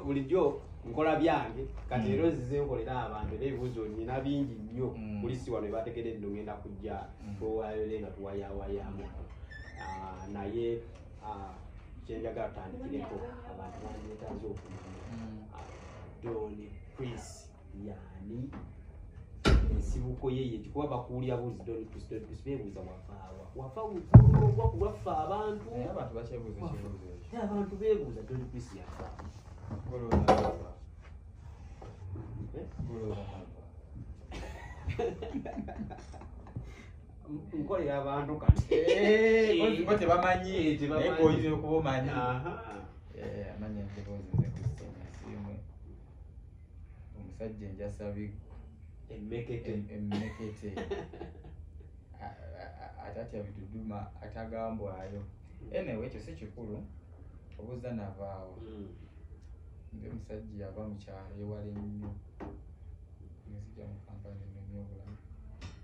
Bulijjo nkola byange, kati leero nzize nkolera abantu, era ebibuuzo nina bingi nnyo. Polisi wano ebategedde nno ngenda kujja twewayole nga tuwayawayamu. Naye kyenjagala tutandikireko, abantu bandyetaaze okumanya Don Chris yani ensibuko ye ye kuba bakuwulira buuzi Don Chris, Don Chris, beebuuza wafaawa, wafa ogwa ku lwaffe abantu. Naye abantu bakyebuuza ekibuuzo ekyo. Naye abantu beebuuza Don Chris yafa. Golooza nava. Eh? Golooza nava. Nkolera abantu kati. Kozi bo tebamanyi. Tebamanyi. Naye gwoyinza okuba omanyi. Aha. Amanya eddoboozi nze Christine Asiimwe, omusajja enjasabi. Emmekete. Emmekete, atatya biduduma, atagambwayo. Anyway, ekyo si kikulu. Obuuza navaawa. Nze musajja yava mu kyalo ewala ennyo, nenzija mu Kampala nenoonya obulamu,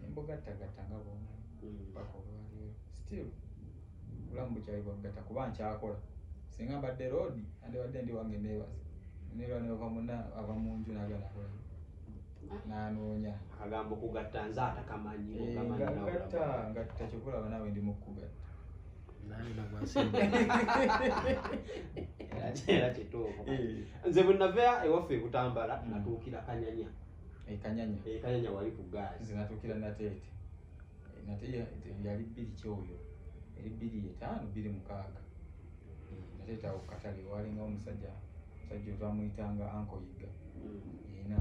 nembugattagatta nga bwomanyi paka olwaleero. Still obulamu bukyali bwakugatta kuba nkyakola. Singa mbadde roadi, andibadde ndi wange neebaza neera neva muna ava mu nju nagenda nakola nanoonya. Akagambo kugatta nze atakamanyi. Okamanyi nawe. Ngatta ngatta, kyokulaba naawe ndi mu kugatta. Nange nagwasimba. Era kituufu. Nze bwe nava ewaffe e Butambala, natuukira Kanyanya. Ekanyanya. E Kanyanya wali ku gaasi. Nze natuukira Nateete. Nateete yali bbiri kyoyo, eri 2005, 2006. Nateete awo ku katale walingawo omusajja, omusajja twamuyitanga Anko Yiga. Yalina